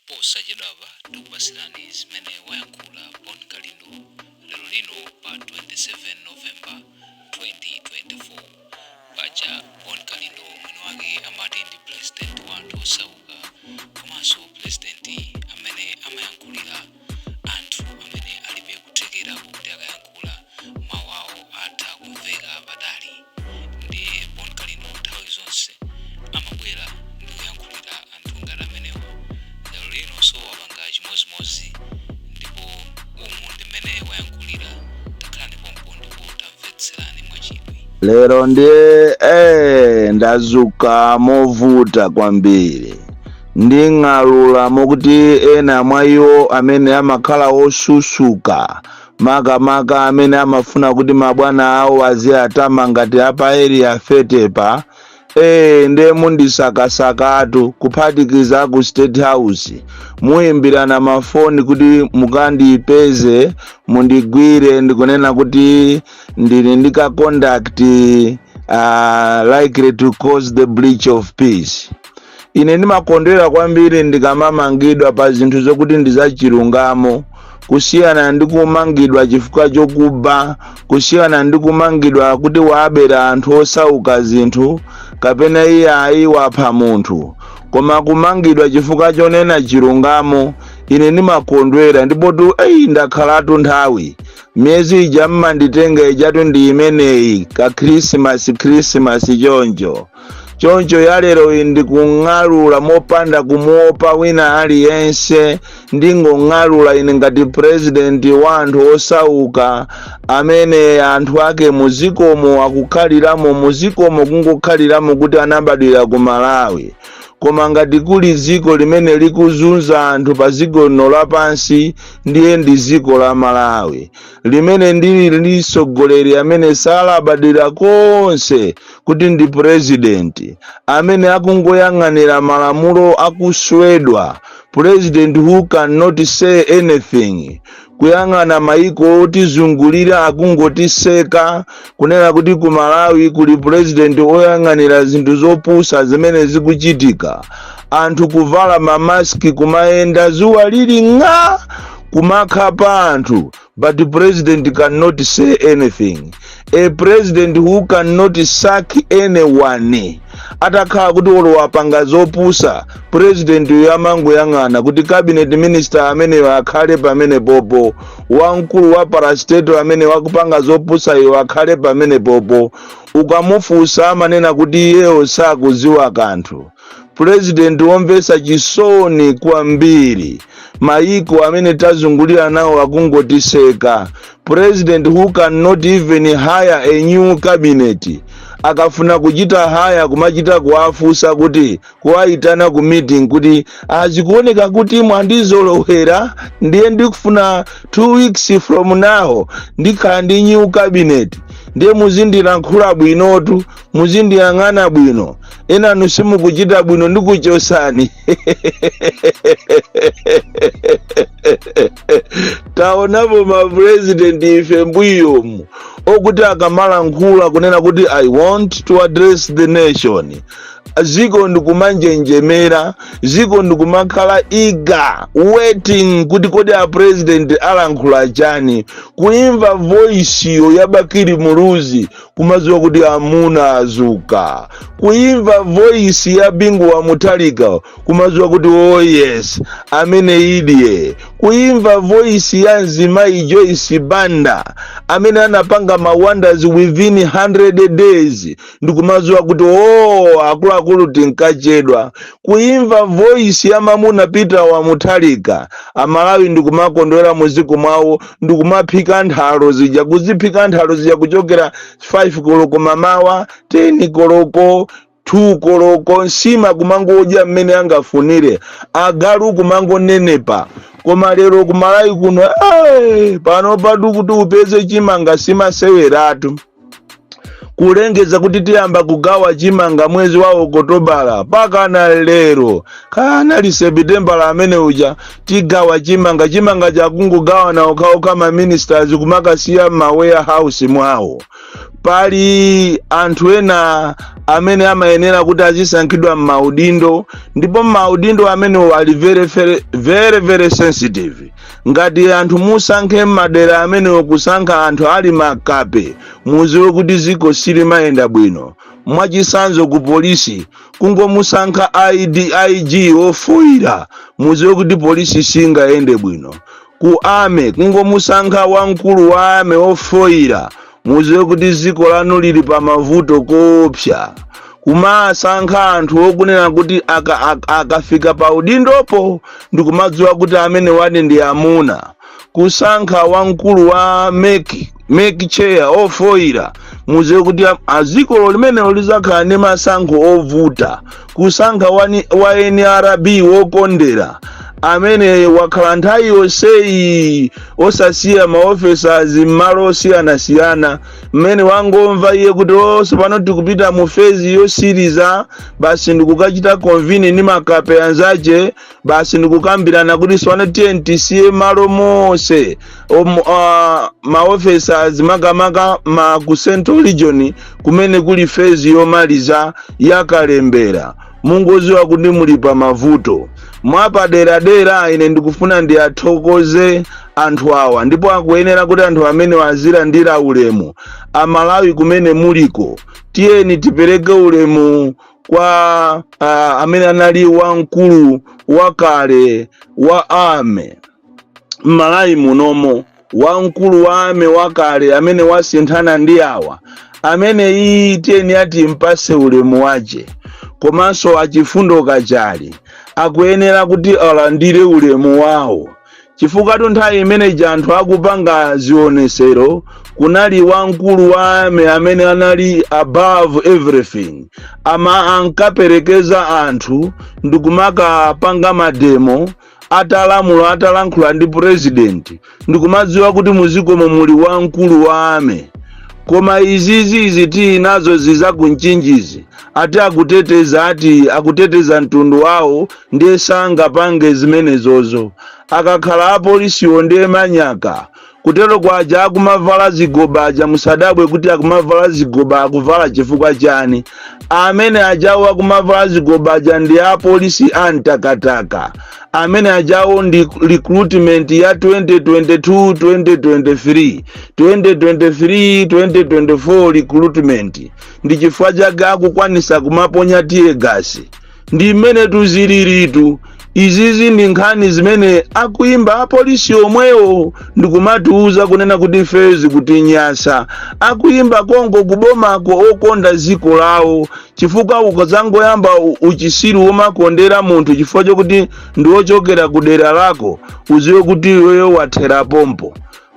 Posachedwapa tikupatsirani zimene wayankhula Bon Kalindo lero lino pa 27 November 2024. Paja Bon Kalindo mwini wake amati ndi president wa anthu osauka komanso president amene amayankhulira anthu amene alibe kuthekera kuti akayankhula mawu awo atha kumveka patali. Ndiye Bon Kalindo nthawi zonse amabwera ndi kuyankhulira anthu ngati amenewa. Lero linonso wapanga chimodzimodzi ndipo umu ndi mmene wayankhulira. Takhalani pompo ndipo tamvetserani mwachidwi. Lero ndiye ndazuka movuta kwambiri. Nding'alula mokuti ena mwa iwo amene amakhala osusuka, makamaka amene amafuna kuti mabwana awo aziyatama ngati apa Area 30 pa, ndiye mundisakasakatu, kuphatikiza ku State House, muyimbirana mafoni kuti mukandipeze, mundigwire. Ndikunena kuti ndili ndi ka conduct likely to cause the breach of peace. Ine ndimakondwera kwambiri ndikamamangidwa pa zinthu zokuti ndi zachilungamo, kusiyana ndi kumangidwa chifukwa chokuba, kusiyana ndi kumangidwa kuti wabera anthu osauka zinthu kapena iye ayi wapha munthu. Koma kumangidwa chifukwa chonena chilungamo, ine ndimakondwera. Ndipo tu eyi, ndakhalatu nthawi miyezi ija mmanditenga ijatu ndi imeneyi ka Khrisimasi, Khrisimasi choncho choncho. Yalero iyi ndikung'alula mopanda kumuopa wina aliyense. Ndingong'alula ine ngati president wa anthu osauka amene anthu ake muzikomo akukhaliramo muzikomo, kungokhaliramo kuti anabadwira ku Malawi. Koma ngati kuli dziko limene likuzunza anthu pa dziko lino lapansi, ndiye ndi dziko la Malawi, limene ndili ndi mtsogoleri amene salabadira konse kuti ndi president, amene akungoyang'anira malamulo akuswedwa, president who cannot say anything, kuyang'ana maiko otizungulira akungotiseka, kunena kuti ku Malawi kuli president oyang'anira zinthu zopusa zimene zikuchitika, anthu kuvala mamaski, kumayenda zuwa lili ng'a, kumakhapa anthu, but the president cannot say anything. A president who cannot sack anyone. Atakhala kuti olowapanga zopusa, president uyo amangoyang'ana kuti cabinet minister ameneyo akhale pamene popo, wamkulu wa parastatal amene wakupanga zopusa iyo akhale pamene popo. Ukamufunsa amanena kuti iyeyo sakudziwa kanthu. President womvetsa chisoni kwambiri. Maiko amene tazungulira nawo akungotiseka. President who cannot even hire a new cabinet. Akafuna kuchita hire, kumachita kuwafunsa kuti, kuwayitana ku meeting kuti azikuoneka kuti mwandizolowera, ndiye ndikufuna 2 weeks from now ndikhala ndi new cabinet, ndiye muzindilankhula bwinotu, muzindiyang'ana bwino, enanu simukuchita bwino, ndikuchosani. Taonapo mapresident ife mbuyomu okuti akamalankhula kunena kuti "I want to address the nation," ziko ndikumanjenjemera, ziko ndikumakhala eager waiting kuti kodi a president alankhula chani. Kuimva voice yo ya Bakili Muluzi, kumadziwa kuti amuna azuka. Kuimva voice ya Bingu wa Mutharika, kumadziwa kuti oh yes, amene idye. Kuimva voice ya mzimayi Joyce Banda amene anapanga ma wonders within 100 days, ndikumadziwa kuti oh, akuluakulu tinkachedwa. Kuimva voice ya mamuna Peter wa Mutharika, Amalawi ndikumakondwera muziko mwawo, ndikumaphika nthalo zija, kuziphika nthalo zija kuchokera 5 koloko mamawa, 10 koloko, 2 koloko, nsima kumangodya mmene angafunire, agalu kumangonenepa. Koma lero kumalawi kuno, pano patu kuti upeze chimanga simaseweratu. Kulengeza kuti tiyamba kugawa chimanga mwezi wa Okotobala, pakana lero kanali Sepitembala amene uja tigawa chimanga. Chimanga chakungogawana okhaokha ma ministers, kumakasiya ma warehouse mwawo. Pali anthu ena amene amayenera kuti azisankhidwa m'maudindo, ndipo m'maudindo amenewo ali very, very, very, very sensitive. Ngati anthu musankhe m'madera amenewo kusankha anthu ali makape, muziwe kuti ziko silimayenda bwino. Mwachisanzo, ku polisi kungomusankha IG ofoira, muziwe kuti polisi singayende bwino. Ku army kungomusankha wamkulu wa army ofoira, muziwe kuti ziko lanu lili pa mavuto koopsa. Kumasankha anthu okunena kuti akafika pa udindopo ndikumadziwa kuti amene wadi ndi amuna. Kusankha wamkulu wa MEC chair ofoira, muziwe kuti azikolo limenelo lizakhala ndi masankho ovuta. Kusankha wa NRB wokondera, amene wakhala nthawi yonseyi osasiya maofficers m'malo osiyanasiyana, mmene wangomva iye kuti onse pano tikupita mu phase yosiriza, basi ndikukachita convene ndi makape anzace, basi ndikukambirana kuti sipano tiye tisiye malo monse maofficers, makamaka ma ku Central Region kumene kuli phase yomaliza yakalembera, mungoziwa kuti muli pa mavuto. Mwapaderadera, ine ndikufuna ndiyathokoze anthu awa, ndipo akuyenera kuti anthu amene azilandira ulemu. Amalawi kumene muliko, tiyeni tipereke ulemu kwa amene anali wamkulu wakale wa army m'Malawi munomo, wamkulu wa army wakale amene wasinthana ndi awa amene iyi, tiyeni ati mpase ulemu wace. Komanso achifundo Kachali akuyenera kuti alandire ulemu wawo, chifukwa nthawi imeneji anthu akupanga zionesero kunali wamkulu wa army amene anali above everything, ama ankaperekeza anthu ndikumakapanga mademo atalamula, atalankhula ndi president, ndikumadziwa kuti muzikomo muli wamkulu wa army. Koma izizi izi tili nazo zizakunchinjizi, ati akuteteza, ati akuteteza mtundu wawo, ndiye sangapange zimenezozo. Akakhala apolisiwo ndiye manyaka kutero kwaja akumavala zigoba aja. Musadabwe kuti akumavala zigoba akuvala chifukwa chani. Amene ajawo akumavala zigoba aja ndi apolisi amtakataka. Amene ajawo ndi recruitment ya 2022 2023, 2023 2024 recruitment, ndi chifukwa chake akukwanisa kumaponya tear gas. Ndi mmene tuziliritu. Izizi ndi nkhani zimene akuimba apolisi omwewo ndikumatiuza kunena kuti fezi kutinyasa. Akuimba konko kubomako okonda ziko lawo, chifukwa ukazangoyamba uchisiru womakondera munthu chifukwa chokuti ndi wochokera ku dera lako, uziwe kuti iweyo wathera pompo.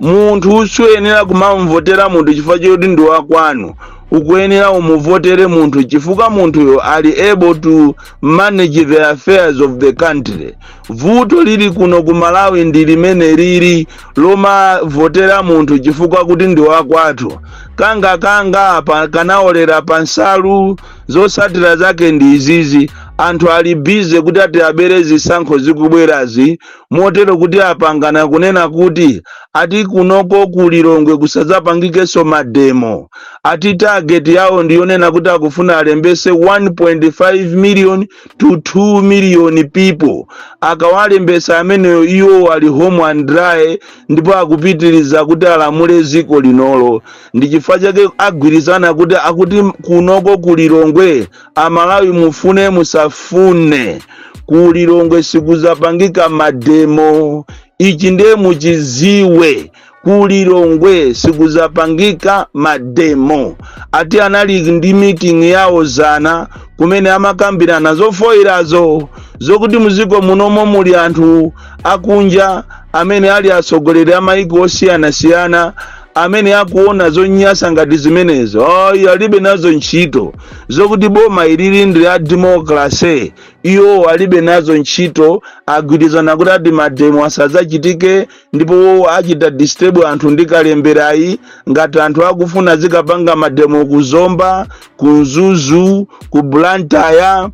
Munthu suyenera kumamvotera munthu chifukwa chokuti ndi wakwanu. Ukuyenera umuvotere munthu chifukwa munthuyo ali able to manage the affairs of the country. Vuto lili kuno ku Malawi ndi limene lili lomavotera munthu chifukwa kuti ndi wakwathu. Kanga kanga pa kanaolera pa nsalu. Zotsatira zake ndi izizi: anthu ali busy kuti ati abere zisankho zikubwerazi, motero kuti apangana kunena kuti ati kunoko ku Lilongwe kusadzapangikenso mademo. Ati target yawo ndiyonena kuti akufuna alembese 1.5 million to 2 million people. Akawalembesa ameneyo, iwo ali home and dry, ndipo akupitiriza kuti alamule ziko linolo. Ndi chifukwa chake agwirizana kuti akuti kunoko ku Lilongwe, Amalawi mufune musafune, ku Lilongwe sikuzapangika mademo. Ichi ndiye muchiziwe, ku Lilongwe sikuzapangika mademo. Ati anali ndi meeting yawo zana kumene amakambirana zofoyerazo, zokuti muziko munomo muli anthu akunja amene ali atsogoleri a maiko osiyanasiyana amene akuona zonyasa ngati zimenezo. Ayi, alibe nazo ntchito. Zokuti boma ilili ndi la democracy, iwo alibe nazo ntchito. Agwirizana kuti ati mademo asadzachitike, ndipo achita disturb anthu ndi kalemberayi. Ngati anthu akufuna zikapanga mademo ku Zomba, ku Mzuzu, ku Blantyre,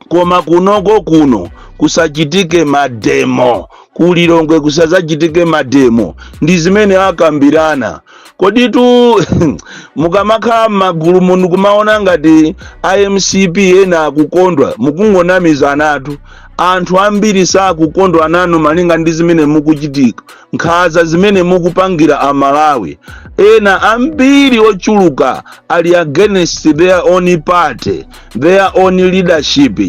Koma kunoko kuno kusachitike mademo, kuLilongwe kusazachitike mademo. Ndi zimene akambirana. Koditu mukamakhala m'magulu muno kumaona ngati iMCP ena akukondwa, mukungonamizanatu. Anthu ambiri sakukondwa nanu malinga ndi zimene mukuchitika, nkhanza zimene mukupangira Amalawi. Ena ambiri ochuluka ali against their own party, their own leadership.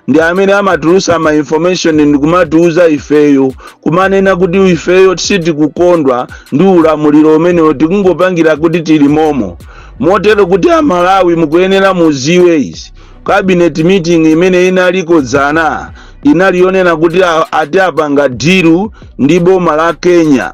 Ndi amene amatulusa ma information ndikumatiuza ifeyo, kumanena kuti ifeyo sitikukondwa ndi ulamuliro umenewo, tikungopangira kuti tili momo. Motero kuti Amalawi mukuyenera muziwe izi: cabinet meeting imene inaliko dzana inali yonena kuti ati apanga deal ndi boma la Kenya.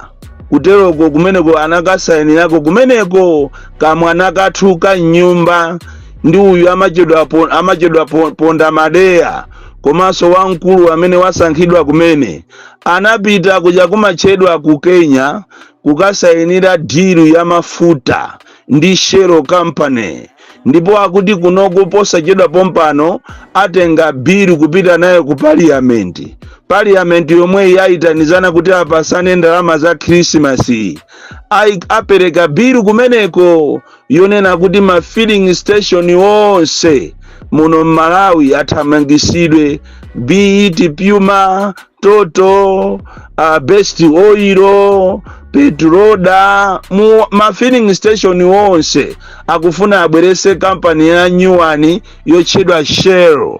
Kuteroko kumeneko anakasayinirako kumeneko kamwana kathu ka nyumba ndi uyu amachedwa Ponda Madeya, komanso wamkulu amene wasankhidwa kumene anapita kuja kumatchedwa ku Kenya kukasayinira deal ya mafuta ndi Shell Company. Ndipo akuti kunoko posachedwa pompano atenga bill kupita nayo ku parliament. Parliament yomwe yayitanizana kuti apasane ndalama za Khrisimasi, apereka bill kumeneko yonena kuti ma filling station onse muno mMalawi athamangisidwe, be it Puma, Total, Best Oil, Petroda. Mu ma filling station onse akufuna abwerese kampani ya nyuwani yotchedwa Shell,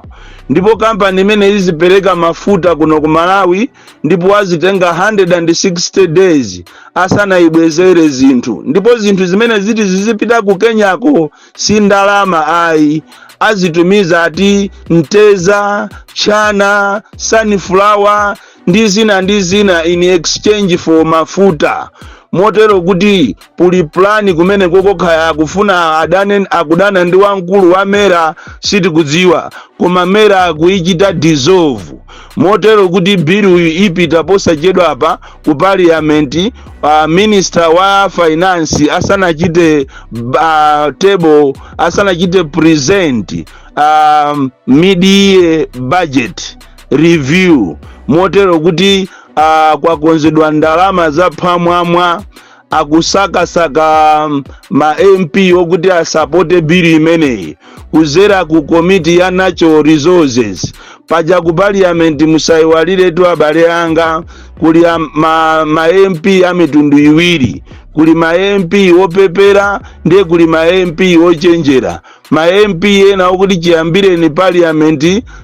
ndipo kampani imene izipereka mafuta kuno ku Malawi, ndipo azitenga 160 days asanayibwezere zinthu. Ndipo zinthu zimene ziti zizipita ku Kenyako si ndalama ayi, azitumiza ati mteza, chana, sunflower ndi zina ndi zina in exchange for mafuta. Motero kuti puli plan kumene kokokhaya akufuna adane, akudana ndi wamkulu wa MERA, sitikudziwa, koma MERA akuichita dissolve. Motero kuti bill uyu ipita posachedwa apa ku parliament, minister wa finance asanachite table, asanachite present mid-year budget review. Motero kuti kwakonzedwa ndalama za phwamwamwa, akusakasaka ma MP okuti asapote bill imeneyi kuzera ku komiti ya natural resources. Paja ku parliament, musayiwaliretu abale anga, kuli ma MP a mitundu iwiri: kuli ma MP opepera, ndiye kuli ma MP ochenjera. Ma MP ena okuti chiyambireni parliament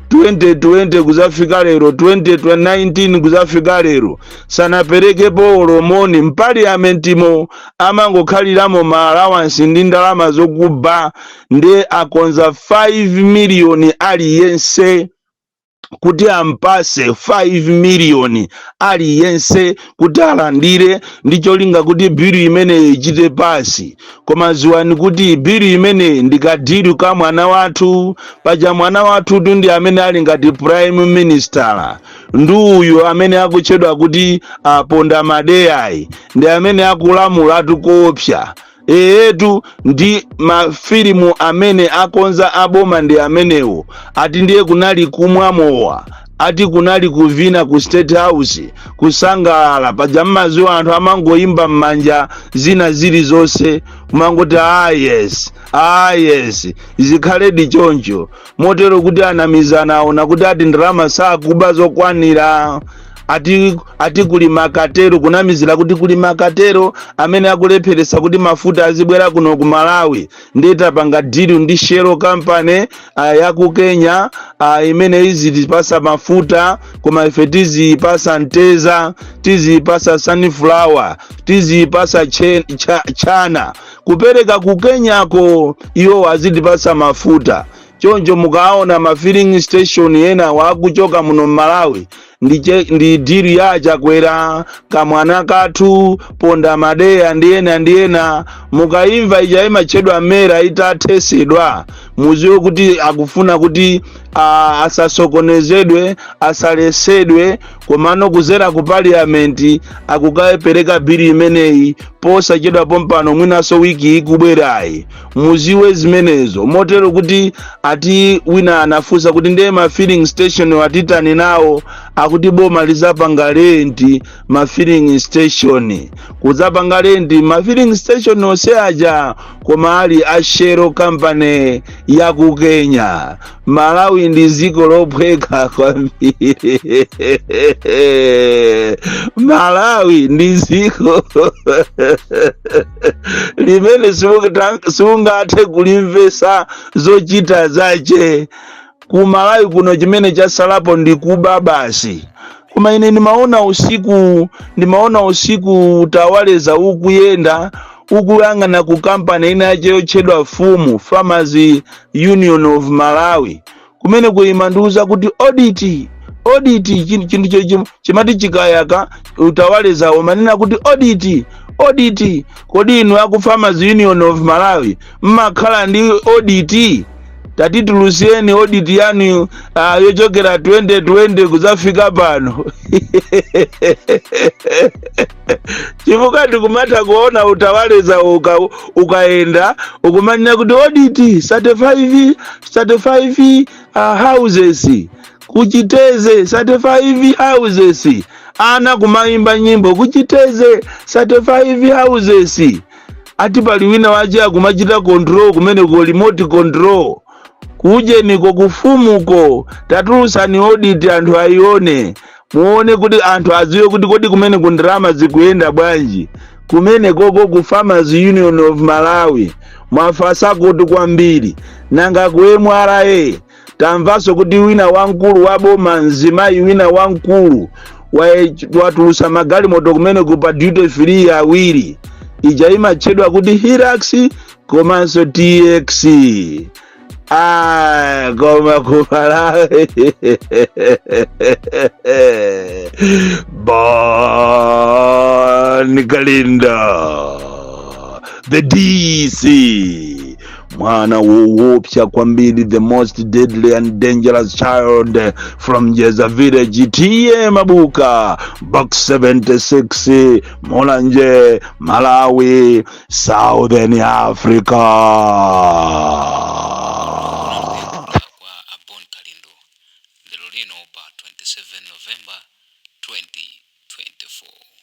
2020 kuzafika lero, 2019 kuzafika lero, sanaperekepo olomoni mpaliamentimo, amangokhaliramo ma allowance ndi ndalama zokuba. Ndiye akonza 5 miliyoni aliyense kuti ampase, 5 miliyoni aliyense kuti alandire, ndi cholinga kuti bill imeneyi ichite pass. Koma ziwani kuti bill imeneyi ndi ka deal ka mwana wathu. Paja mwana wathu tu ndi amene ali ngati prime minister, ndi uyu amene akutchedwa kuti aponda madeyayi, ndi amene akulamulatu koopsa. Eyetu, ndi mafilimu amene akonza aboma ndi amenewo. Ati ndiye kunali kumwa mowa, ati kunali kuvina ku State House, kusangalala. Paja mmaziwa anthu amangoyimba m'manja zina zilizonse, kumangoti, "Ah yes, ah yes, zikhaledi choncho." Motero kuti anamizana, aona kuti ati ndalama sakuba zokwanira, ati kuli ma cartel, kunamizira kuti kuli ma cartel amene akulepheresa kuti mafuta azibwera kuno ku Malawi. Ndiye tapanga deal ndi Shell Company ya ku Kenya, imene izitipasa mafuta, koma ife tiziyipasa mteza, tiziyipasa sunflower, tiziyipasa chana, kupereka ku Kenyako, iwo azitipasa mafuta. Choncho mukaona ma filling station ena wakuchoka muno mMalawi, ndi deal ya Chakwera, kamwana kathu, Ponda Madeya ndi ena ndi ena. Mukayimva ija imatchedwa MERA itathesedwa, Muziwe kuti akufuna kuti asasokonezedwe, asalesedwe, komano kuzera ku parliament akukapereka bill imeneyi posachedwa pompano, mwinanso wiki ikubwerayi. Muziwe zimenezo. Motero kuti ati wina anafunsa kuti ndiye ma filling station atitani nawo? Akuti boma lizapanga rent ma filling station, kudzapanga rent ma filling station onse aja, koma ali a Shell company ya ku Kenya. Malawi ndi dziko lophweka kwambiri. Malawi ndi dziko limene simungathe kulimvesa zochita zache. Ku Malawi kuno chimene chasalapo ndi kuba basi. Koma ine ndimaona usiku utawaleza ukuyenda, ukuyang'ana ku kampani ina yache yotchedwa FUM, Farmers Union of Malawi. Kumene kuimandiuza kuti audit, audit, chinthu chimati chikayaka, utawaleza umanena kuti audit, audit. Kodi inu aku Farmers Union of Malawi mmakhala ndi audit? Tatitulusieni audit yanu yochokera 2020 kudzafika pano, chifukwa ndikumatha kuona utawaleza ukaenda ukumanena kuti audit 35, 35 houses kuchiteze, 35 houses. Ana kumayimba nyimbo kuchiteze 35 houses. Ati pali wina wache akumachita control kumene ku remote control kujeniko ku FUM ko. Tatulusani audit, anthu ayione, muone kuti anthu adziwe kuti kodi kumene ku ndalama zikuyenda bwanji kumene koko ku Farmers Union of Malawi. Mwafasa kuti kwambiri. Nanga ku MRA tamvanso kuti wina wamkulu wa boma, mzimayi wina wamkulu, watulusa magalimoto kumene ku pa duty free awiri, ija imatchedwa kuti Hilux komanso TX. Ah, koma ku Malawi. Bon Kalindo the DC, mwana woopsa kwambiri, the most deadly and dangerous child from Jeza village, T/A Mabuka, Box 76, Mulanje, Malawi, Southern Africa. Kuyankhula kwa a Bon Kalindo lero lino pa 27 November 2024.